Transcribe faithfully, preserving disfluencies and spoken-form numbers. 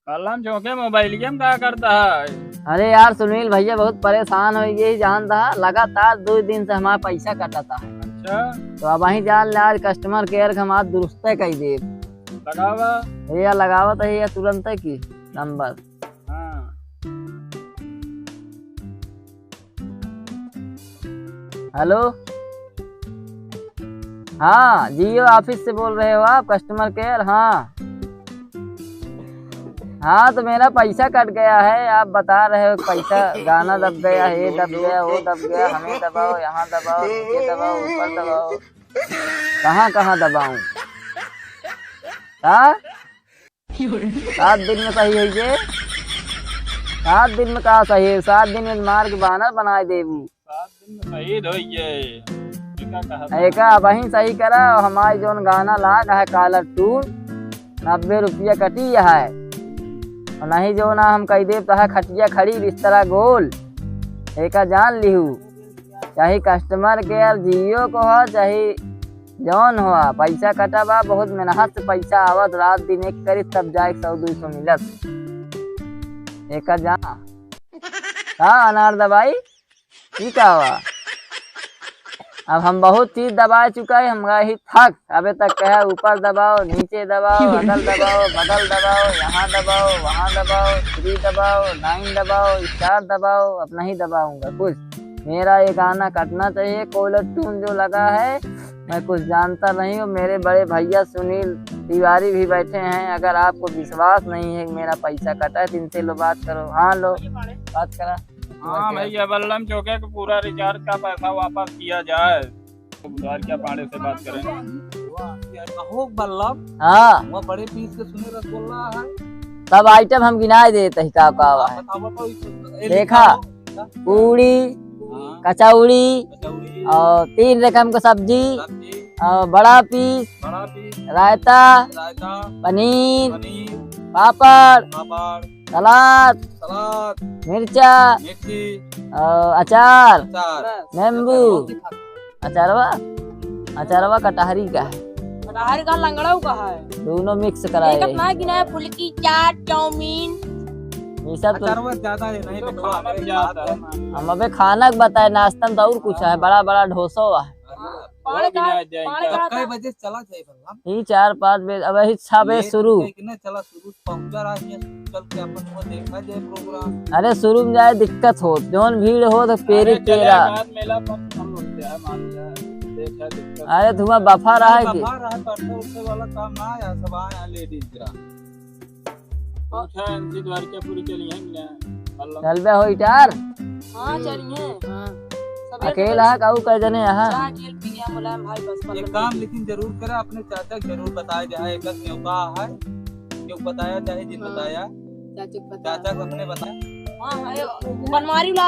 कलम झोंके मोबाइलिया में का करता है? अरे यार सुनील भैया, बहुत परेशान होइ गए, जानता है, लगातार दो दिन से हमारा पैसा कटता है। अच्छा। तो अब वहीं जान ले, आज customer care के हम आज दुरुस्ते कइ देब। लगावा। भैया लगावत है या तुरंते की नंबर। हाँ। हेलो, हाँ, Jio office से बोल रहे हो आप, customer care? हाँ, हाँ, तो मेरा पैसा कट गया है। आप बता रहे हो पैसा, गाना दब गया, ये दब गया, वो दब गया, हमें दबाओ, यहाँ दबाओ, नीचे दबाओ, ऊपर दबाओ, कहाँ कहाँ दबाऊं? हाँ, सात दिन में सही होइ जे। सात दिन में का सही है? सात दिन में मार के बानर बनाए देबू। सात दिन में शहीद होइ जे। एका कहा था? एका अबहीं सही करा, और हमारी जौन गाना लाग है Caller Tune, नब्बे रुपया कटी है। और नहीं जौन हम कहि देब तो है खटिया खड़ी बिस्तरा गोल। एका जान लिहू, चाहे customer care Jio को हो, चाहे जौन हुआ, पैसा कटा बा, बहुत मेहनत से पैसा आवत, रात दिन एक करी तब जाए सौ दो सौ मिलत। एका जा। का अनार दबाई? ई का हुआ? अब हम बहुत चीज दबा चुका है, हम गए ही थक। अबे तक कहे ऊपर दबाओ, नीचे दबाओ, अगल दबाओ, बगल दबाओ, यहाँ दबाओ, वहाँ दबाओ, three दबाओ, nine दबाओ, star दबाओ, अब नहीं दबाऊंगा कुछ। मेरा ये गाना कटना चाहिए, Caller Tune जो लगा है, मैं कुछ जानता नहीं हूँ। मेरे बड़े भैया सुनील तिवारी भी बैठे हैं, अगर आपको विश्वास नहीं है कि मेरा पैसा कटा है तो इनसे लो बात करो। हाँ लो, बात करा। हाँ भैया, बल्लम चौके को पूरा recharge का पैसा वापस किया जाए। तो बुधवार क्या पांडे से बात करें? वाह, यार, कहो बल्लम। हाँ। वह बड़े पीस के सुने रसगुल्ला है। तब item हम गिनाए देते हैं का का आप है। बताओ, बताओ, इस-, ए, देखा, लिखा हो। पूड़ी, हाँ। कचौड़ी, कचौड़ी। और तीन रकम का सब्जी, सब्जी। और बड़ा पीस, बड़ा पीस। रायता, रायता। पनीर, पनीर। पापड़, पापड़। सलाद, सलाद। मिर्चा, मिर्ची। और अचार, अचार। नींबू। अचारवा, अचारवा कटहरी का है। कटहरी का, लंगड़ाऊ का है। दोनों mix कराए। देखत ना कि ना, फुलकी, चाट, चाउमीन। ये सब तो अचारवा ज्यादा है, नहीं तो खाना ज्यादा है। हम अबे खाना के बताए, नाश्ता में तो और कुछ है, बड़ा बड़ा ढोसा हुआ है। पाँच का, पाँच का कै बजे चला जाए बल्लम? ई चार पाँच बजे, अब यही छह बजे शुरू। कितने चला शुरू पहुंचा रहा है, चल के अपन वो देखा जाए program। अरे शुरू में जाए दिक्कत हो, जौन भीड़ हो तो पेरी अरे चले तेरा। बाद मेला पर हम लोग क्या है, मान लिया, देखा दिक्कत। अरे तुम्हारा बफा रहा है कि? बफा रहा है, तो अट्ठे उट्ठे वाला काम ना आया, सब आया ladies ग्राम। पूछा इनसे द्वारकापुरी चलिए कि ना? चलबे हो इटार? हाँ, चलिए। हाँ। अकेला है, काऊ कै जने यहाँ? चाय अकेल पी लिया, मुलायम भाई, बस पल्लम एक काम लेकिन जरूर करे, अपने चाचा के जरूर बताए जाए, एक न्योता है, क्यों बताया चाहे जिन हाँ। बताया। चाचा को बताया। चाचा को अपने बताया। हाँ, हाँ, ये बनवारी लाल